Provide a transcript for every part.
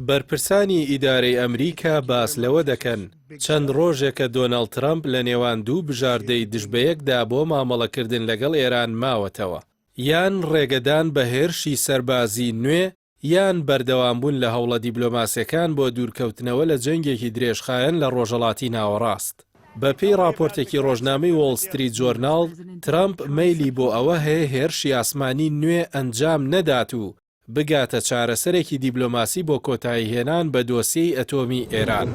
بەرپرسانی ئیدارەی ئەمریکا باس لەوە دەکەن، چەند ڕۆژێکە دۆناڵد ترەمپ لە نێوان دوو بژاردەی دژبەیەکدا بۆ مامەڵەکردن لەگەڵ ئێران ماوەتەوە، یان ڕێگەدان بە هێرشی سەربازی نوێ یان بەردەوامبوون لە هەوڵە دیبلۆماسییەکان بۆ دوورکەوتنەوە لە جەنگێکی درێژخایەن لە ڕۆژهەڵاتی ناوەڕاست. بەپێی ڕاپۆرتێکی ڕۆژنامەی وۆڵ ستریت جۆرناڵ، ترەمپ مەیلی بۆ ئەوە هەیە هێرشی ئاسمانی نوێ ئەنجام نەدات و بگاتە چارەسەرێکی دیبلۆماسی بۆ کۆتاییهێنان بە دۆسیەی ئەتۆمی ئێران.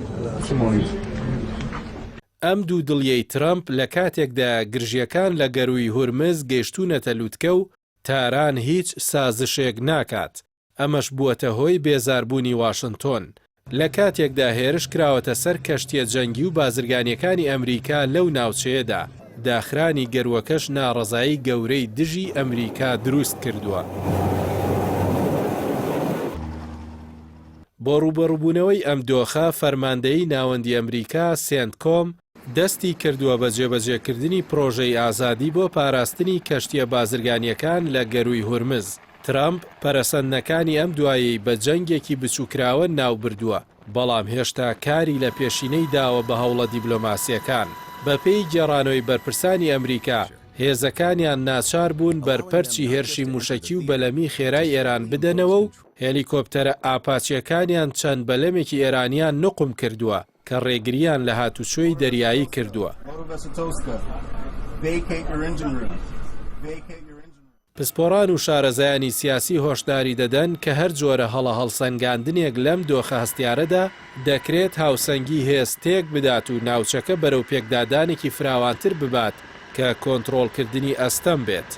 ئەم دوودڵییەی ترەمپ لە کاتێکدایە گرژییەکان لە گەرووی هورمز گەیشتوونەتە لوتکە و تاران هیچ سازشێک ناکات، ئەمەش بووەتە هۆی بێزاربوونی واشنتۆن، لە کاتێکدا هێرش کراوەتە سەر کەشتییە جەنگی و بازرگانییەکانی ئەمریکا لەو ناوچەیەدا، داخرانی گەرووەکەش ناڕەزایی گەورەی دژی ئەمریکا دروست کردووە. بۆ ڕووبەڕووبوونەوەی ئەم دۆخە، فەرماندەیی ناوەندی ئەمریکا، سێنتکۆم، دەستی کردووە بە جێبەجێکردنی پرۆژەی ئازادی بۆ پاراستنی کەشتییە بازرگانییەکان لە گەرووی هورمز. ترەمپ پەرەسەندنەکانی ئەم دوایەی بە جەنگێکی بچووکراوە ناوبردووە، بەڵام هێشتا کاری لە پێشینەی داوە بە هەوڵە دیبلۆماسییەکان. بەپێی گێڕانەوەی بەرپرسانی ئەمریکا، هێزەکانیان ناچار بوون بەرپەرچی هێرشی مووشەکی و بەلەمی خێرای ئێران بدەنەوە و هێلیکۆپتەرە ئاپاچییەکانیان چەند بەلەمێکی ئێرانیان نوقم کردووە. کە ڕێگرییان لە هاتوچۆی دەریایی کردووە. پسپۆڕان و شارەزایانی سیاسی هۆشداری دەدەن کە هەر جۆرە هەڵە هەڵسەنگاندنێک لەم دۆخە هەستیارەدا دەکرێت هاوسەنگی هێز تێک بدات و ناوچەکە بەرەو پێکدادانێکی فراوانتر ببات کە کۆنتڕۆڵکردنی ئەستەم بێت.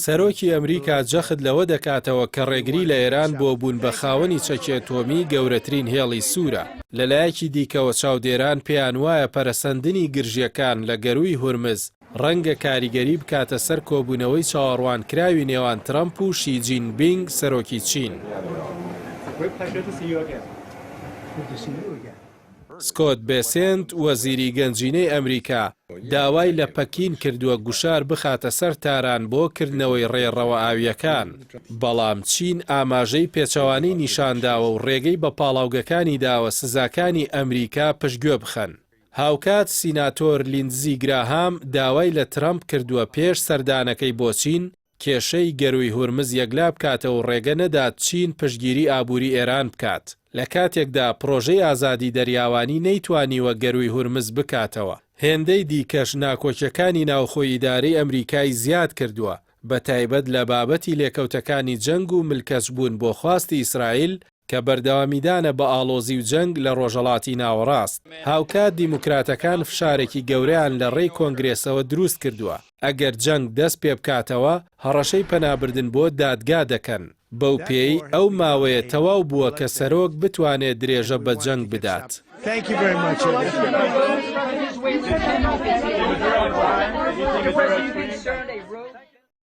سەرۆکی ئەمریکا جەخت لەوە دەکاتەوە کە ڕێگری لە ئێران بۆ بوون بە خاوەنی چەکی ئەتۆمی گەورەترین هێڵی سوورە. لەلایەکی دیکەوە چاودێران پێیان وایە پەرەسەندنی گرژییەکان لە گەرووی هورمز ڕەنگە کاریگەری بکاتە سەر کۆبوونەوەی چاوەڕوانکراوی نێوان ترەمپ و شی جین بینگ سەرۆکی چین. سکۆت بێسێنت، وەزیری گەنجینەی ئەمریکا، داوای لە پەکین کردووە گوشار بخاتە سەر تاران بۆ کردنەوەی ڕێڕەوە ئاوییەکان، بەڵام چین ئاماژەی پێچەوانەی نیشانداوە و ڕێگەی بە پاڵاوگەکانی داوە سزاکانی ئەمریکا پشتگوێ بخەن. هاوکات سیناتۆر لیندزی گراهام داوای لە ترەمپ کردووە پێش سەردانەکەی بۆ چین، کێشەی گەرووی هورمز یەکلا بکاتەوە و ڕێگە نەدات چین پشتگیری ئابووری ئێران بکات، لە کاتێکدا پڕۆژەی ئازادی دەریاوانی نەیتوانیوە گەرووی هورمز بکاتەوە. هێندەی دیکەش ناکۆکیەکانی ناوخۆی ئیدارەی ئەمریکای زیاد کردووە، بەتایبەت لە بابەتی لێکەوتەکانی جەنگ و ملکەچبوون بۆ خواستی ئیسرائیل کە بەردەوامیدانە بە ئاڵۆزی و جەنگ لە ڕۆژهەڵاتی ناوەڕاست. هاوکات دیموکراتەکان فشارێکی گەورەیان لە ڕێی کۆنگرێسەوە دروست کردووە، ئەگەر جەنگ دەست پێبکاتەوە هەڕەشەی پەنابردن بۆ دادگا دەکەن، بەو پێیەی ئەو ماوەیە تەواو بووە کە سەرۆک بتوانێت درێژە بە جەنگ بدات.